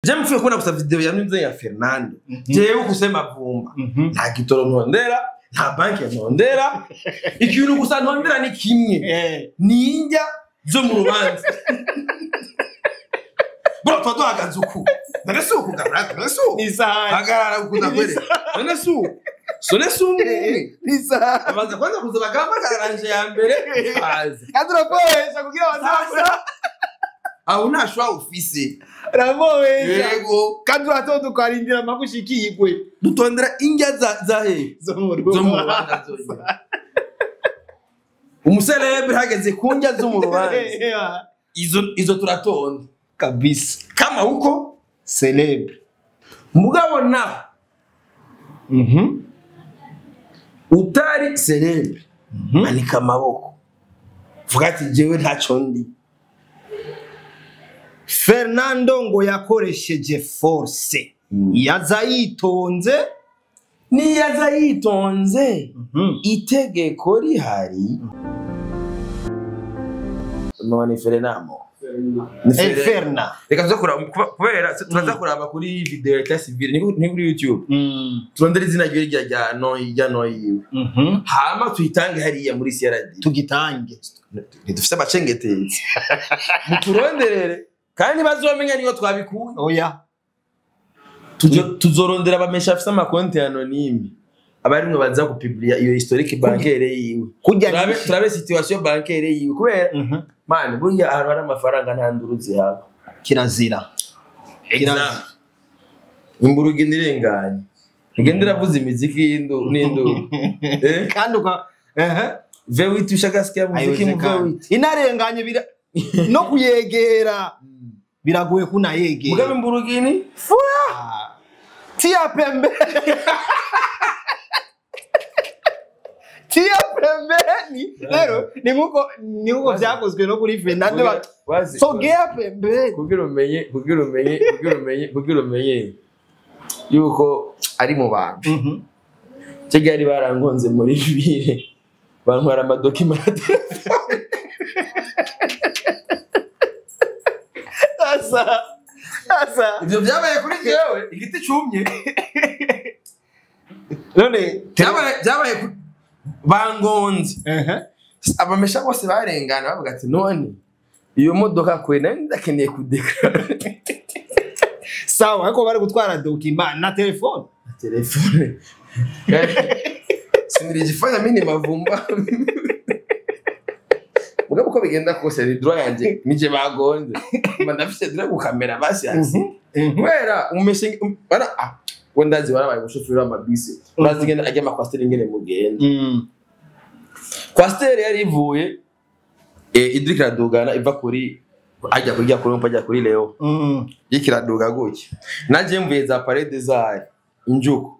Je mfuye kubona gusa video ya nze ya Fernando, jewe kusema vumba, nta gitoro ntondera, nta banki ntondera, ikintu gusa ntondera ni kimwe, ninjya zo mu rubanza. Bro, tuba duhagaze uku, none si uku gabra, none si uku hagarara uku ndakwere, none si uku, none si umwe abanza kwanza kuza bagahamagara ya mbere baza kandi urakoresha kugira bazakura aho ntashobora ufise urakoresha. Yego, kandi uratonda ukarindira amagushikirwe. Dutondera indya za he zo mu rubanza. Umuserebre hageze ku ndya zo mu rubanza, izo turatonda kabisa kama uko celebre. Mugabo na utari celebre, manika amaboko vuga ati jewe ntaco ndi. Fernando ngo yakoresheje force, yaza yitonze, niyaza yitonze, itegeko rihari. None Fernando Ferna reka tuzakora kubera turaza kuraba kuri video ya civile ni kuri YouTube, turondera izina ryo rya no rya no yiwe, hama tuyitange hariya muri CRD, tugitange ntidufise abacengetezi muturonderere, kandi bazomenya niyo twabikuye. Oya, tuzorondera abamesha afise amakonti anonyme abarimwe baza gupublia iyo historique bancaire yiwe, turabe situation bancaire yiwe, kubera man burya ahantu hari amafaranga nta nduruzi haba, kirazira. Imburugi nirenganye igenda iravuza imiziki n'induru kandi uka V8 ushaka sikia muziki mu V8 inarenganye no kuyegera biragoye kunayegera. Mugabe imburugini fura tia pembe tia pembeni. Rero ni nkuko byakozwe no kuri Fernando, sogea pembeni kugira umenye yuko ari mu bantu. Kigali barangonze muri bibiri bantwara amadokima. Asa ibyo byabaye kuri jewe igiti cumye. None byabaye bangonze abamesha bose barengana bavuga ati none iyo modoka kwe nari ndakeneye kudekara. Sawa, ariko bari gutwara dokima na telefone. Telefone sinirijifanya mimi mavumba. Mugabo uko bigenda kose ni droit yanje nije bagonze mba ndafise droit gukamera basi hasi kubera umeshe bara wendazi barabaye umushoferi w'amabisi urazi ngene ajya amakwasteri ngene mugenda. Kwasteri yari ivuye Idrika radugana iva kuri ajya kuri kuri ajya kuri Leo yikiraduga gutya, naje mvuye za parade zayo injuko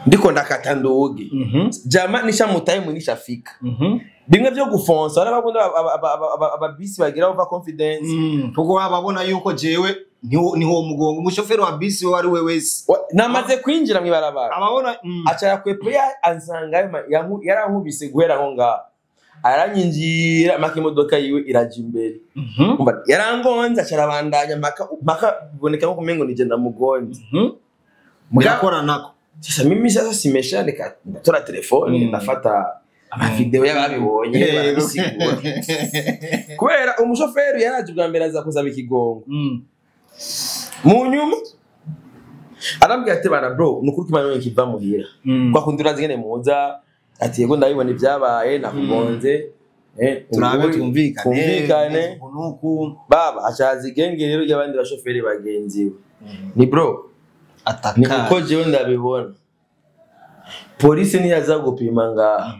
ndiko ndakata nduge jama nisha mutayimu nishafika bimwe byo gufonsa arabakunda ababisi bagira over confidence kuko ababona yuko jewe niho mugongo umushoferi wa bisi wari we wese namaze kwinjira mu ibarabara ababona aca yakwepe ansanga yarankubise guhera aho ngaho aranyinjira maka imodoka yiwe iraja imbere, yarangonze aca arabandanya maka biboneka nko kumengo nije ndamugonze murakoranako. Sasa mimi sasa simesha nika ndatora telefone ndafata amavideo y'ababibonye barabisigura kubera umushoferi yaraje ubwa mbere aza kuzaba ikigongo mu nyuma arambwira ati bana bro nukuri kimana kiva muhira kwa kundi urazi ngene muza ati yego ndabibona ibyabaye nakugonze turabe twumvikane baba acaza igenge rero ry'abandi bashoferi bagenzi we ni bro ataka ni uko jewe ndabibona polisi niyaza gupima ngaha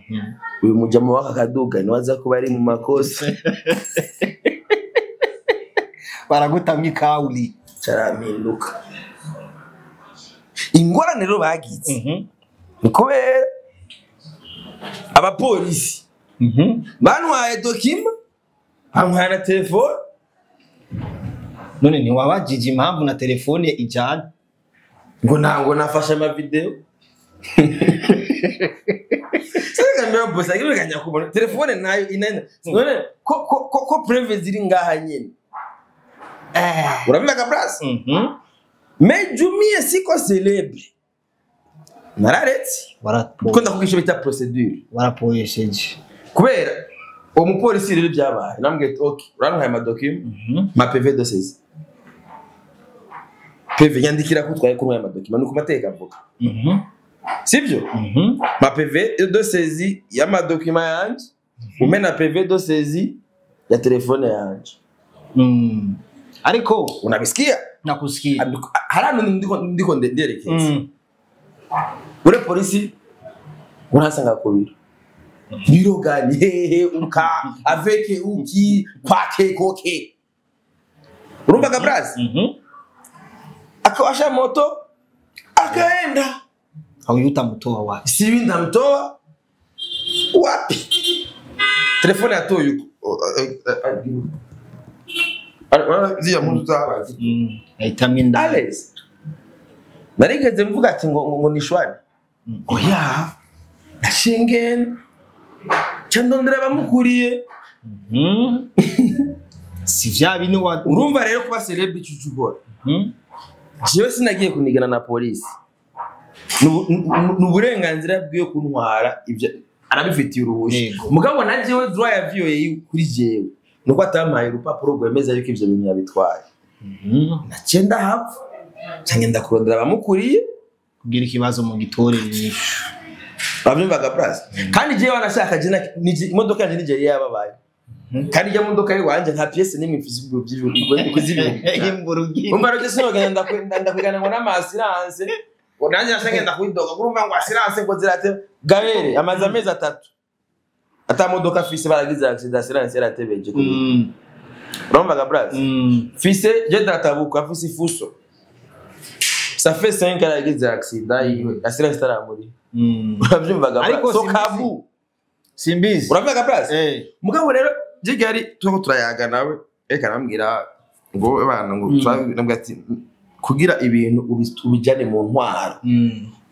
uyu mujama waka kaduga niwaza kuba ari mu makosa baragutamye ikawuli carampinduka. Ingorane rero bagize ni kubera abapolisi bantwaye dokima bantwaye na telefone. None ntiwabajije impamvu na telefone ijana ngo ntabwo nafashe amavideo. Sasa boss akibikanya kubona telefone nayo inana none ko preve ziri ngaha nyine. Urabibaga bras? Mais jumie siko célèbre, nararetse kuko ndakubwisha bita procédure. Warapoyesheje. Kubera uwo mupolisi rero byabaye, namubwiye ati: "Ok, urantwaye ama documents, ma PV de saisie, PV nyandikira ko utwaye, kuntwaye ama documents, ni ku mategeko avuga, sibyo? Ma PV de saisie y'ama documents yanje, umpe na PV de saisie ya telefone yanje." Ariko Unabisikia? Nakusikia. Hari ahantu ndiko nderekeza. Ure polisi urasanga ku biro, biro gani, hehe, uka avec uki kwake koke, urumva gabrazi? Akawasha moto akaenda. Hauyu utamutoa wapi? Siwi ndamtoa wapi? Telefone yatoye uko ziriya mpuzu zabaye. Ahitamwo indani. Alex, narigeze mvuga ati ngo ni shwari. Oya, nashingene ca ndondera abamukuriye. Si vya bino wa Urumva rero, kuba célèbre ico ukora, jewe sinagiye kunigana na polisi. Ni uburenganzira bwiwe kuntwara, ibyo arabifitiye uruhusha. Mugabo na jewe droit ya VOA kuri jewe nuko atampaye urupapuro rwemeza yuko ivyo bintu yabitwaye. Naciye ndahava, canke ndakurondera abamukuriye. Kugira ikibazo mu gitorere inyishu. Urabyumvaga braza? Kandi jewe wanashaka je imodoka yanje nije yababaye, kandi ijya modoka yiwanje nta pièce n'imwe ifise ibihumbi. Imburugi. Umva rero, sinogenda ndakwigana ngo n'ama assurance, ngo nanjye nasha ngenda kwidoga, urumva, ngo assurance ngo zirate gabere amaze amezi 3 ata modoka afise, baragize accident, assurance yaratebeje. Urumvaga braza? Fise je databuka afise ifuso, ça fait 5 ans yagize accident yiwe, assurance itaramuri. Urabyumvaga? Ariko so simbizi. Kabu. Simbizi. Urabyumvaga braza? Eh. Mugabo rero jigari turiko turayaga nawe, reka arambwira ngo bana ngo turabwira ati kugira ibintu ubijane mu ntwaro,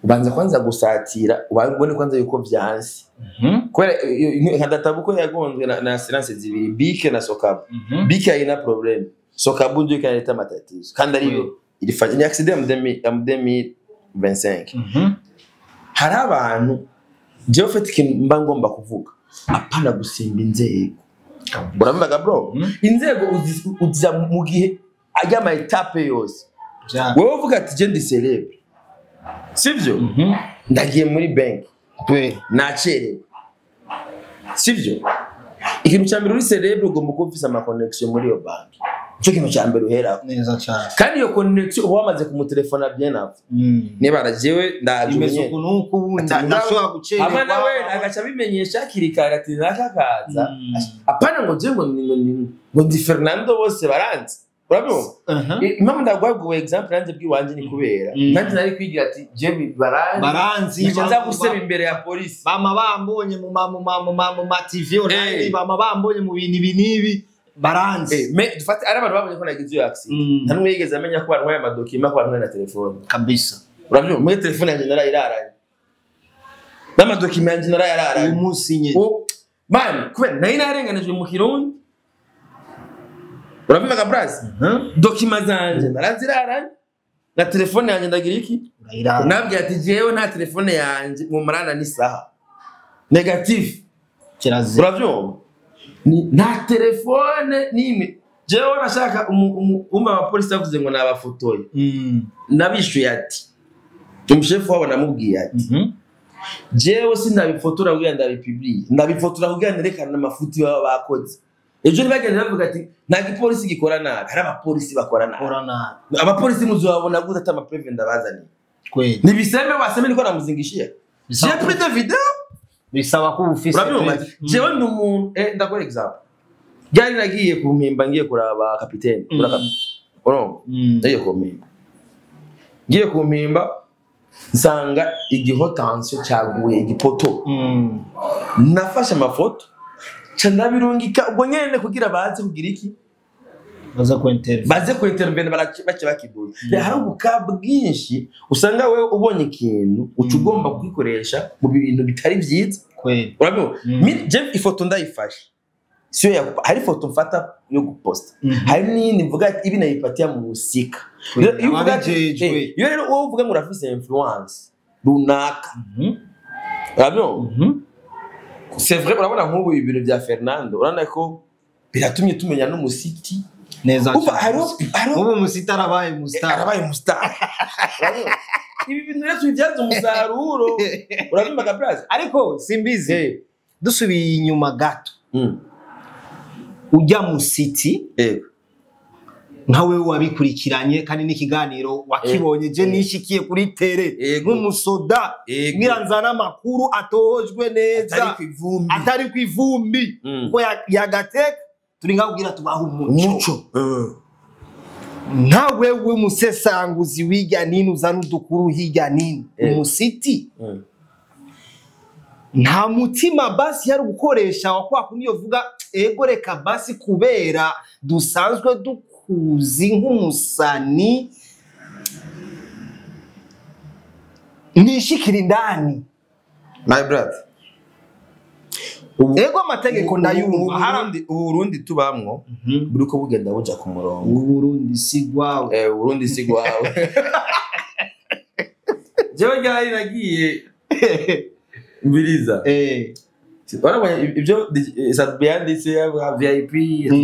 ubanza kwanza gusatira, ubone kwanza yuko vyanse, kubera nka databuko yagonzwe na assurance zibiri, bike na Sokabu. Bike haina problème, Sokabu ndio ikaleta matatizo, kandi ariyo ilifanya ni accident ya mu 2025. Hari abantu, jewe ufite ikintu mba ngomba kuvuga, apana gusimba inzego. Urabivuga bro? Inzego uziza mu gihe ajya ama étapes yose. Wowe uvuga ati je ndi célèbre, sivyo? Ndagiye muri bank, nacerewe, sivyo? Ikintu cya mbere, uri célèbre, ugomba kuba ufise ama connexion muri iyo banki, nicyo kintu cya mbere uherako. Neza cyane. Kandi iyo connexion uba wamaze kumutelefona bien avant. Niba jewe ndaje Imeze umenye uku n'uku, Ati, ndashobora gucererwa. Hamwe nawe agaca abimenyesha hakiri kare ati naka kaza. Apana ngo je ngo ndi Fernando bose baranzi, urabyumva? Impamvu ndaguha example nanjye bw'iwanje ni kubera nanjye nari kwigira ati je baranzi, Baranzi. nkaca nza guseba imbere ya polisi. Bama bambonye mu ma TV online. Bama bambonye mu bintu ibi n'ibi, baranzi. Mais dufate ari abantu babonye ko nagize iyo accident, nta n'umwe yigeze amenya ko bantwaye ama documents, ko bantwaye na telefone. Kabisa. Urabyumva? Muri telefone yanjye narayiraranye, n'ama documents yanjye narayararanye. Uyu munsi nyine. Man, kubera nari narenganijwe mu Kirundi, urabivuga brazi, documents zanje naraziraranye na telefone yanjye, ndagira iki? Urayirara. Nabwiye ati jewe nta telefone yanjye mumarana n'isaha négatif. Kirazira. Urabyumva? Nta telefone n'imwe jewe nashaka umva abapolisi bavuze ngo nabafotoye, nabishuye ati umushefu wabo namubwiye ati jewe sinabifotora kugira ndabipubliye, ndabifotora kugira nerekane amafuti baba bakoze, ejo ntibagende bavuga ati nta gipolisi gikora nabi. Hari abapolisi bakora nabi. Kora nabi. Abapolisi muzobabona gute ata ama preuves ndabazaniye? Kweli. Nibiseme waseme niko namuzingishia, j'ai pris des vidéos. Bisaba ko uba ufise Urabyumva? preuve. Jewe ndi umuntu, ndakora example, ryari nagiye ku Mpimba, ngiye kuraba kapitene. Urumva? Nagiye ku Mpimba, ngiye ku Mpimba nsanga igiho tension cyaguye igipoto. Nafashe amafoto ca ndabirungika ubwo nyene kugira baze kugira iki? Baza ku interview. Baze ku intervenir, bace bakiduza. Hari ubuka bwinshi usanga wewe ubonye ikintu uca ugomba kugikoresha mu bintu bitari byiza. Kweli. Urabibona? Mm. Je ifoto ndayifashe. Sio ya hari foto mfata yo guposta, hari n'iyindi mvuga ati ibi nayipatia muhusika. Iyo uvuga ati, iyo rero wowe uvuga ngo urafise influence runaka, urabona, c'est vrai, urabona nk'ubu ibintu bya Fernando, urabona ko biratumye tumenya n'umusiti neza cyane. Ubu umusiti arabaye umustar, arabaye umustar. Ibi bintu rero tubibyaza umusaruro, urabimba Kabras. Ariko simbizi, dusubiye inyuma gato, ujya mu city nkawe wabikurikiranye kandi n'ikiganiro wakibonye, je nishikiye kuri tere nk'umusoda ngiranzana amakuru atohojwe neza atari ku ivumbi, kuko yagateka turi ngabwira tubaha umuco. Nkawe w'umusesanguzi wiga nini uzana udukuru hirya nini umusiti, nta mutima basi yari gukoresha wa kwa kundi yovuga ego reka basi kubera dusanzwe dukuzi nk'umusani nishikira indani. My brother, ego amategeko ndayumva. Harandi Uburundi tubamwo buriko bugenda buja ku murongo. Uburundi si gwawe. Uburundi si gwawe. Jewe gari nagiye mbiriza. Warabonye ibyo Sadbi yanditse ya VIP,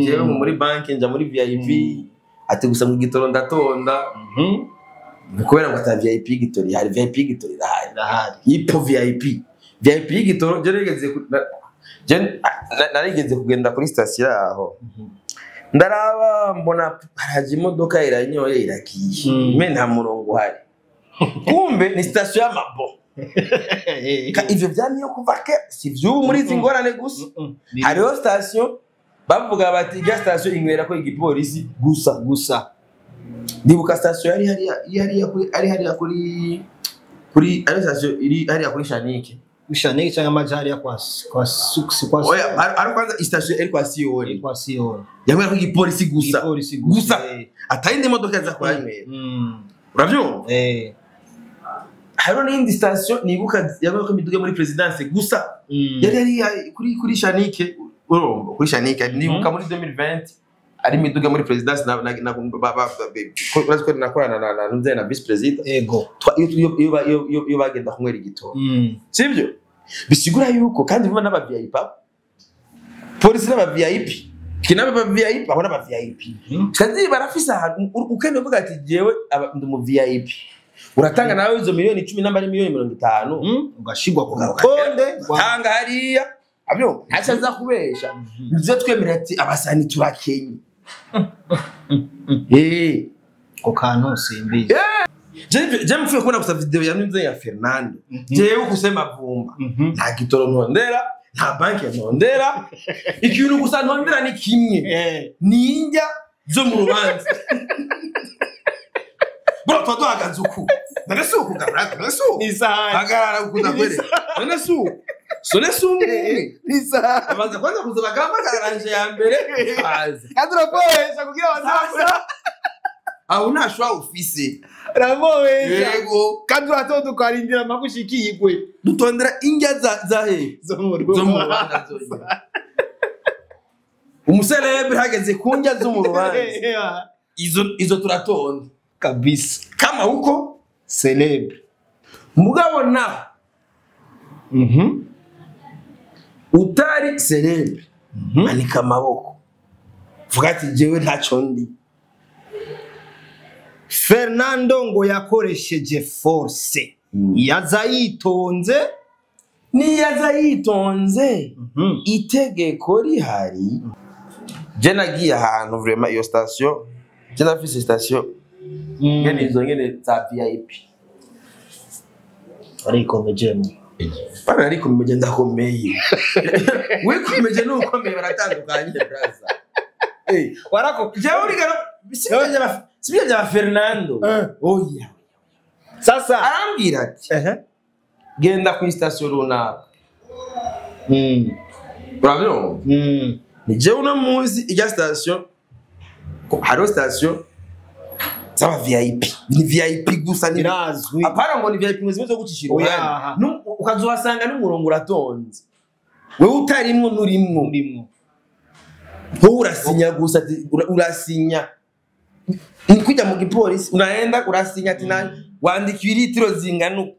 jewe muri banki nja muri VIP, ati gusa mu gitoro ndatonda. Kubera ngo ata VIP gitori hari, VIP gitori irahari. Ipo VIP. VIP gitoro je narigeze kugenda kuri station aho. Ndaraba mbona haraje imodoka iranyoye iragiye. Me nta murongo uhari. Kumbe ni station y'amabo. Ivyo vyamye kuva ke si vyubu muri izi ngorane gusa. Hariho station bavuga bati irya station inywera ko igipolisi gusa gusa. Ndibuka station yari hariya kuri ari hariya kuri kuri ari station iri hariya kuri Shanike. Shanike cyangwa amajari ya kwa suksi kwa. Oya ari kwanza station iri kwa Sioni. Kwa Sioni. Yanywera ko igipolisi gusa. Gusa. Atayindi modoka za kuhanywera. Uravyumva? Hariho n'indi station nibuka yabaye ko imiduga muri presidence gusa. Yari yari kuri Shanike, urumva kuri Shanike nibuka muri 2020 ari imiduga muri presidence na urazi ko nakorana na nze na vice president. Ego. Iyo bagenda kunywera igitoro. Sivyo? Bisigura yuko kandi vuba n'aba VIP. Polisi n'aba VIP. Kinaba ba VIP aho n'aba VIP. Kandi barafisa ahantu ukene uvuga ati jewe ndi mu VIP. Uratanga nawe izo miliyoni 10 namba ari miliyoni 50 ugashigwa ku rutonde tanga hariya abyo ntacyo aza kubesha nivyo twemera ati abasani turakenye. Ko kantu simbizi. Je mfuye kubona gusa video ya nze ya Fernando. Jewe kusema vumba. Nta gitoro ntondera, nta banki ntondera. Ikintu gusa ntondera ni kimwe. Ninja zo mu rubanza. Bro, todo agazuku. None si uku gabra, none si uku. Hagarara ukunda kwere. None si uku. Sone si umwe. Ni saha. Abanza kwanza kuza bagahamagara ya mbere. Aza. Kandi urakoresha kugira bazaza. Aho ntashwa ufise. Urakoresha. Yego. Kandi uratonda ukarindira amagushikirwe. Dutondera indya za he? Zo mu Rwanda. Zo mu Rwanda zonyine. Umuserebre hageze ku ndya zo mu rubanza. Izo turatonda. Kabisa. Kama huko celebre. Mugabo na utari celebre. Manika amaboko. Vuga ati jewe ntaco ndi. Fernando ngo yakoresheje force. Yaza yitonze. Ni yaza yitonze. Itegeko rihari. Je nagiye ahantu vraiment iyo station. Je nafise station. Ngene izo ngene za VIP. Ariko mejemo. Bana ariko meje ndakomeye. We komeje nukomeye baratandukanye braza. Warako jewe urigana sibyo bya Fernando. Oya. Sasa arambwira ati genda ku station runaka. Urabyumva? Ni jewe uno munsi ijya station hariho station zaba VIP. Ni VIP gusa ni birazwi. Apana ngo ni VIP ngo zimeze gucishira uruhande. Ukazohasanga n'umurongo uratonze. Wewe utarimwo nurimwo. Urimwo. Wowe urasinya gusa ati urasinya. Ni kujya mu gipolisi unaenda urasinya ati na wandika ibitiro zingana uko.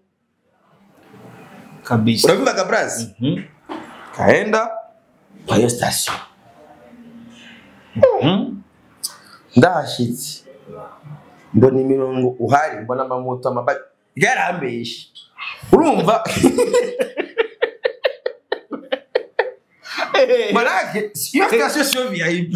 Kabisa. Uravyumva Gabrazi? Kaenda kwa hiyo station. Ndahashitse. Mbona imirongo uhari, mbona amamoto amabaki. Yarambeshe. Urumva? Manake iyo station siyo VIP.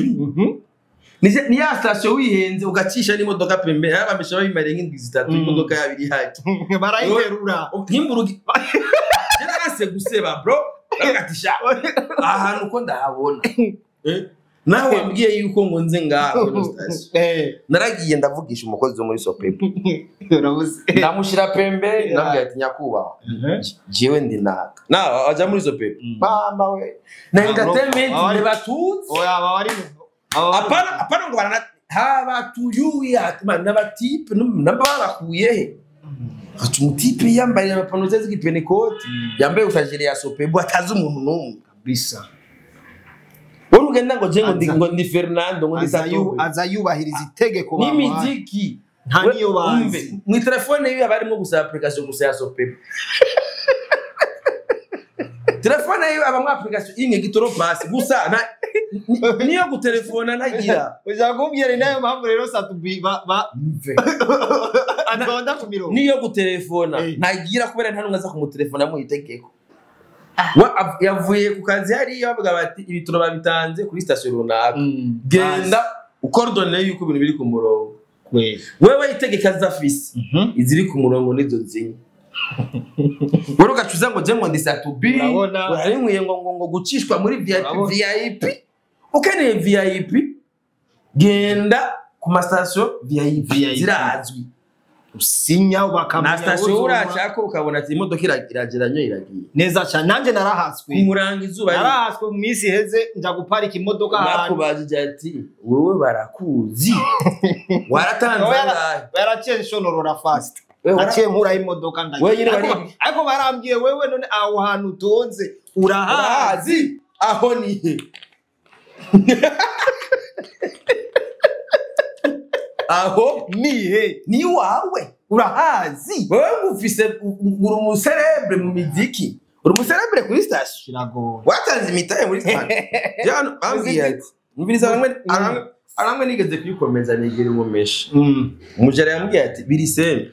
Ni ya station wihenze ugacisha n'imodoka pembeni, abambesha babimare nk'indwi zitatu imodoka yabo iri haki. Barayiterura. Nk'imburugi. Narase guseba bro, bagatisha. Ahantu ko ndahabona. Nawe wambwiye yuko ngo nze ngaho kuri station. Naragiye ndavugisha umukozi wo muri Sopebu. Ndamushira pembe, ndamubwira ati nyakubahwa. Jewe ndi naka. Na aja muri Sopebu. Mama we. Na entertainment ntibatuzi. Oya bari. Apana apana ngo barana habatuyuye atuma n'abatipe namba barakuye he. Ati umutipe yambaye amapantaro z'igipenekoti, yambaye usajire ya Sopebu atazi umuntu n'umwe. Kabisa. Wowe ugenda ngo je ngo ndi Fernando ngo ndi Satobe. Aza yubahiriza itegeko bamuhaye. N'imiziki. Nta niyo bazi. Mu telefone yiwe abarimo gusa application gusa ya Sopebu. Telefone yiwe abamwe application imwe gitoro pass gusa niyo gutelefona nagira. Ushaka kumbwira nayo mpamvu rero Satubi ba atonda ku mirongo. Niyo gutelefona nagira kubera nta numwe aza kumutelefona mu itegeko. Yavuye ku kazi hariya bavuga bati ibitoro babitanze kuri station runaka. Genda ukordone yuko ibintu biri ku murongo. Wewe itegeka zafisi iziri ku murongo nizo zinye. Wewe ugacuza ngo je ngo ndi Satubi, urarinkuye ngo ngo gucishwa muri VIP. Ukeneye VIP genda ku ma station VIP zirazwi. Usinya bakamenya na station uracako ukabona ati imodoka irageranye iragiye. Neza cyane nanje narahaswe. Kumuranga izuba narahaswe mu minsi heze nja guparika imodoka ahantu. Nakubajije ati wewe barakuzi. Waratanze angahe? Yaraciye nshonorora fast. Naciye nkura imodoka ndagiye. Ariko barambwiye wewe none aho hantu utonze urahazi aho ni he? Aho ni he? Ni wawe urahazi. Wewe ufise uri umuserebre mu miziki, uri umuserebre kuri station. Kiragoye. Watanze imitahe muri station. Jano bambwiye ati umviriza bamwe aramwe nigeze kwikomeza nigere umumesha. Umujara yambwiye ati biri sembe.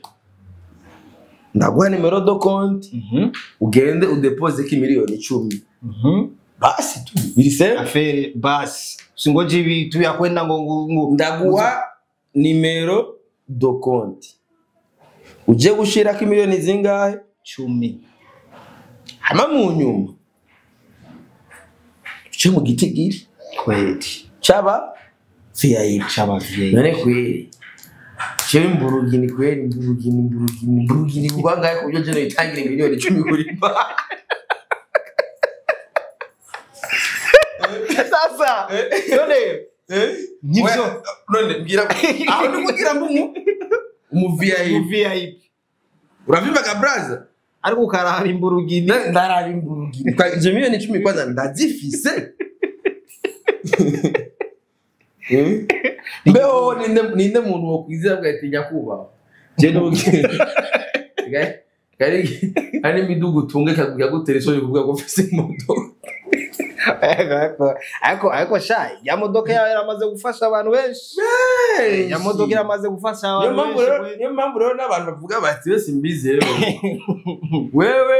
Ndaguha nimero do compte. Ugende udepose ki miliyoni 10. Basi tu biri sembe. Afere basi. Singoje ibitu yakwenda ngo ndaguha nimero do compte. Uje gushirako miliyoni zingahe? 10. Hama mu nyuma. Uje mu gitigiri kweli. Chaba VIP, chaba VIP. None kweli. Jewe mburugini kweli mburugini kubangaye kubyo je noyitangira miliyoni 10 kuri ba. Sasa none nivyo none mbwira aho ndikugira ngo umu VIP. Uravyumva ka braza? Ariko ukaraba imburugini. Ndaraba imburugini. Kwa je miliyoni 10 kwanza ndazifise. Mbeho ninde muntu wo kwizera bwatinya kuba. Je nuge. Gari ari midugu tunge kagutere so kuvuga ko mfise imodoka. Ariko sha ya modoka yawe yaramaze gufasha abantu benshi. Ya modoka yaramaze gufasha abantu benshi. Niyo mpamvu rero n'abantu bavuga bati wese mbizi rero. Wewe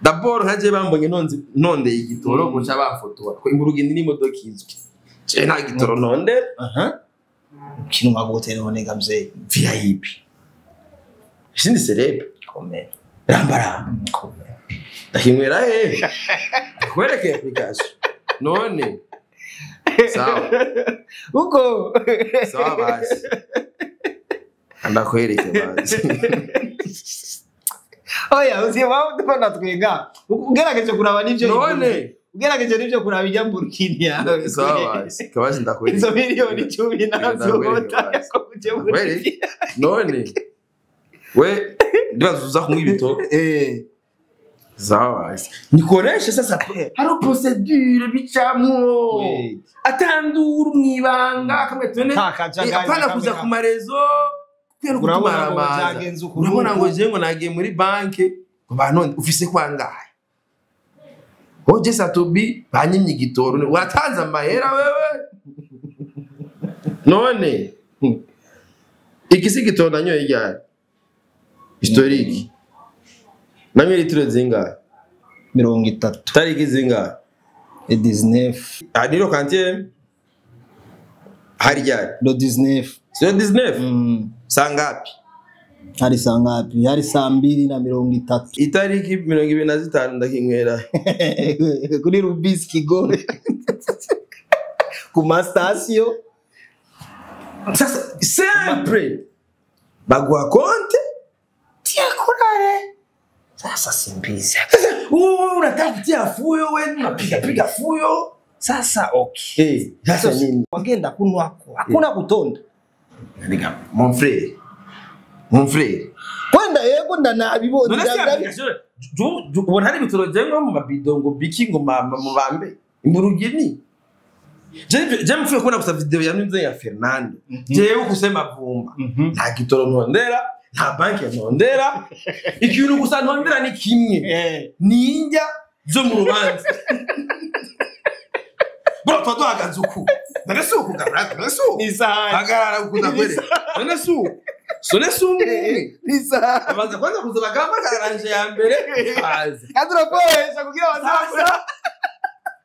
d'abord nkaje bambonye nonde igitoro ko ca bafotora. Ko imburugindi n'imodoka izwi. Je nta gitoro nonde. Kinwa gute none gamze VIP. Sindi celeb. Komera. Rambara. Komera. Ndakinywera he? Kwereke application. None. Sawa. Uko. Sawa basi. Ndakwereke basi. Oya, uzi wao ndiko twenga. Ugerageje kuraba nivyo. None. Ugerageje nivyo kuraba ijya Burkina yawe. Sawa basi. Kabazi ndakwereke. Izo miliyoni 10 nazo ko kuje muri. None. We ndibazuza kunywa ibitoro. Sawa. Nikoreshe sasa hari procédure bicamwo. Atandura mwibanga kamwe tone. Apana kuza ku marezo kwera kutumara amazi. Urabona ngo je ngo nagiye muri banke ngo banone ufise kwangahe. Oje Satobi banyimye igitoro watanze amahera wewe. None iki si gitoro nanyoye ryari? Historique. Nanyoye litiro zingahe? 30. Tariki zingahe? 19. Adiro kantie hari ryari? Le 19. C'est le 19? Saa ngapi? Hari saa ngapi? Hari saa 2:30. Itariki 25 ndakinywera. Kuri Rubis Kigore. Ku ma station. Sasa sempre baguha konte tiakorare. Sasa simbizi. Sasa wewe unataka kutia fuyo wewe unapiga piga fuyo. Sasa okay. Sasa nini? Wagenda kunwako. Hakuna kutonda. Niga mon frère. Mon frère. Kwenda yego ndanabibonye. Ubona hari bitoro jengo mu mabidongo biki ngo mubambe. Imburugini. Je mfike kubona gusa video ya nze ya Fernando. Jewe kusema vumba. Nta gitoro ntondera, nta banki ntondera. Ikintu gusa ntondera ni kimwe. Ninja zo mu rubanza. Bro twaduhagaze uku. None si uku gabra, none si uku. Hagarara ukunda kwere. None si uku. Sone si umwe. Ni saha. Abanza kwanza kuza bagamba karanje ya mbere. Aza. Kandi kugira bazakura.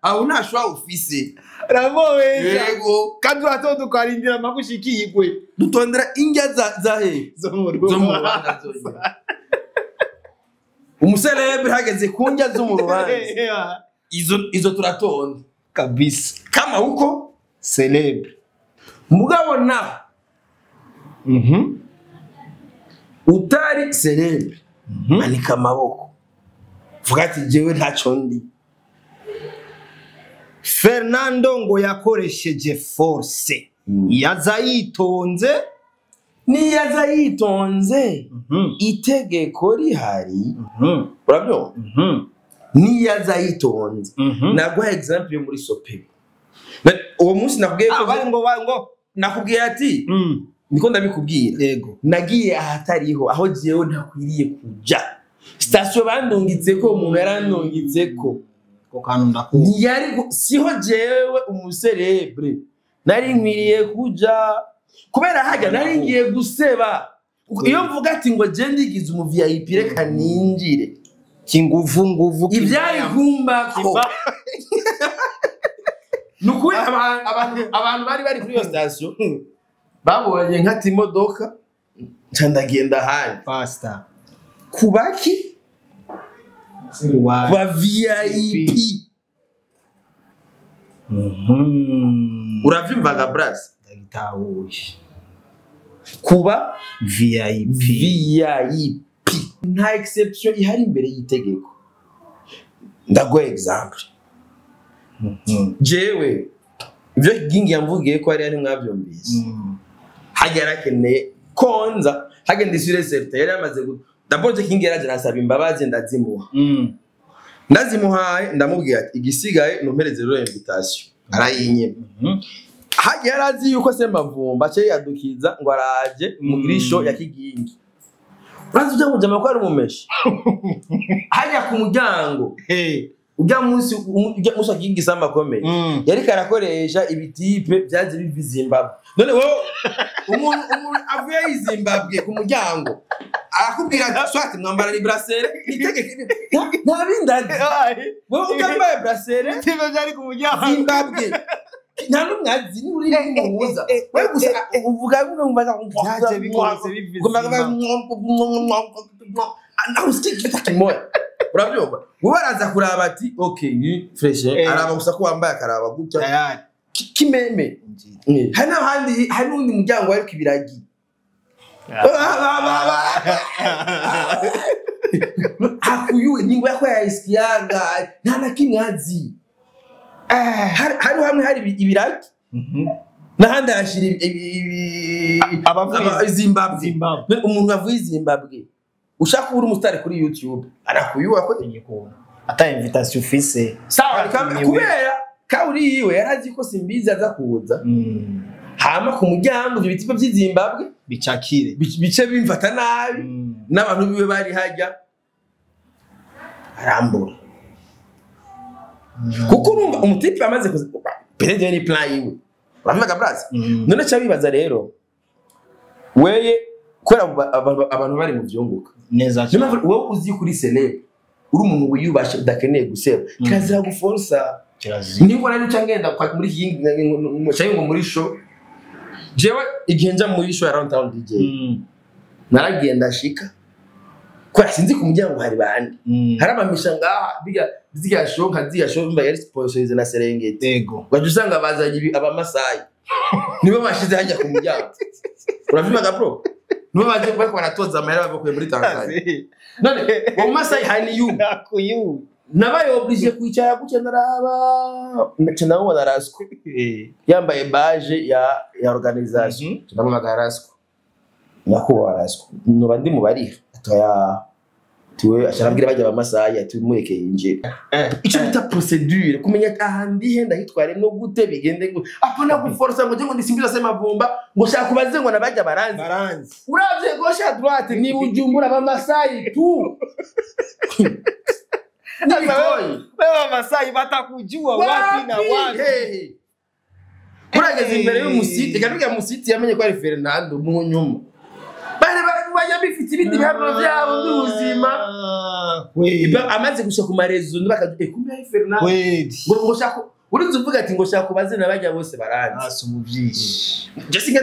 Aho ntashwa ufise. Ramowesha. Yego. Kandi uratonda ukarindira magushikirwe. Dutondera injya za he? Zo mu Rwanda. Umucelebre hageze ku njya zo mu rubanza. Izo turatonda. Kabisa. Kama huko celebre. Mugabo na utari celebre. Manika amaboko. Vuga ati jewe ntaco ndi. Fernando ngo yakoresheje force. Yaza yitonze. Ni yaza yitonze. Itegeko rihari. Urabyumva? Ni yaza yitonze. Naguha example yo muri Sopebu. Uwo munsi nakubwiye ko ngo nakubwiye ati niko ndabikubwira. Yego. Nagiye ahatariho aho jewe ntakwiriye kuja. Station bandungitse ko umuntu yarandungitse ko ntiyari siho jewe umucelebre nari nkwiriye kuja kubera hajya nari ngiye guseba. Iyo mvuga ati ngo je ndigize umu VIP reka ninjire kinguvu nguvu ivyari kumbako. Nukuri abantu bari kuri iyo station babonye nkati imodoka ndagenda handi faster kubaki ba VIP. Uravyumvaga bras? Ndagitahuye. Kuba VIP. VIP. Nta exception ihari imbere y'itegeko. Ndaguha example. Jewe ivyo Gingi yamvugiye ko ari mwavyumvise. Hajya yarakeneye konza hagenda isure certain yari amaze d'abord Gingi yaraje arasaba imbabazi ndazimuha. Ndazimuhaye ndamubwira ati igisigaye numpereze rero invitation. Arayinyima. Hajya yarazi yuko Semavumba cye yadukiza ngo araje mu girisho ya Kigingi. Urazi ujya mujama ko ari umumeshi. Hajya ku muryango. Ujya munsi ujya Kigingi samba komeye. Yari karakoresha ibitipe byaje biva Zimbabwe. None wowe umuntu avuye Zimbabwe ku muryango arakubwira ati swati mwambara ni bracelet itegeke nta bindi. Wowe utambaye bracelet tipe byari ku muryango Zimbabwe. Nta n'umwe azi ni uri kumuhuza. Wewe gusa uvuga ngo byaje bikorose biva Zimbabwe. Usikike kimoya. Urabyumva? Wowe araza kuraba ati okay ni fresh araba gusa ko wambaye akaraba gutya kimeme. Hari n'ahandi hari n'undi muryango ariko ibiragi. Akuyuwe ningo yako ya iskiyaga nta na kimwe azi. Hari hamwe hari ibiragi n'ahandi hashira abavuye Zimbabwe. Umuntu avuye Zimbabwe Ushaka kuba uri umusitari kuri YouTube arakuyuwa ko ata invitation ufise. Sawa, kubera kauri yiwe yarazi ko Simbizi aza kuza. Hama ku muryango ibyo bitipa by'Zimbabwe bicakire bice bimfata nabi n'abantu biwe bari hajya arambura. Kuko urumva umutipe amaze kuza peut-être ni plan yiwe. Uravuga braza. None cha bibaza rero weye kubera abantu bari mu byunguka. Neza cyane. Wowe uzi kuri celeb uri umuntu wiyubashe udakeneye guseba. Kirazira guforsa. Kirazira. Niba nari nca ngenda kwa muri ngo muri show. Jewe igihe nja muri show ya Round Town DJ. Naragenda shika. Kubera sinzi ku muryango hari bande. Hari abamisha ngaha biga ziga show nka ziga show mba yari sponsorize na Serengeti. Yego. Waje usanga bazanye abamasai. Nibo bashize hajya ku muryango. Uravyumva bro? Nibo baje bariko baratoza amahera bavuye muri Tanzania. None uwo Masai hani yu. Nakuyu. Nabaye obligé kwicara gutya ndaraba. Ndabona Rasco. Yambaye badge ya organisation. Ndamamaga Rasco. Nyakubahwa Rasco. Noba ndi mu bariha. Atoya tuwe asharabwira bajya abamasai ati mureke yinjire. Icyo bita procedure kumenya aha ndihe ndahitware no gute bigende ngo apana guforsa ngo ngo ndisimbiza se mavumba ngo shaka kubaze ngo nabajya baranzi. Uravye gauche à droite ni Bujumbura abamasai tu. Wewe Masai batakujua wapi na wapi. Kurageze imbere y'umusiti kabiga musiti yamenye ko ari Fernando mu nyuma. Bari bajya bifite ibindi biharuro byabo by'ubuzima. Amaze gushaka ku marezo ndabakaje kumbe ari Fernando. Ngo shaka urinze uvuga ati ngo shaka kubaze nabajya bose baranzi. Asumubyishi. Jessica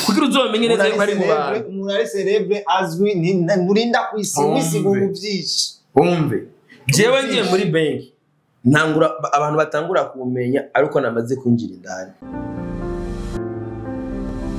kugira uzomenye neza yuko ari mu bantu. Umuntu ari celebre azwi nturinda kwisiga ubuvyishi. Umve. Jewe ngiye muri banki ntangura abantu batangura kumenya ariko namaze kwinjira indani.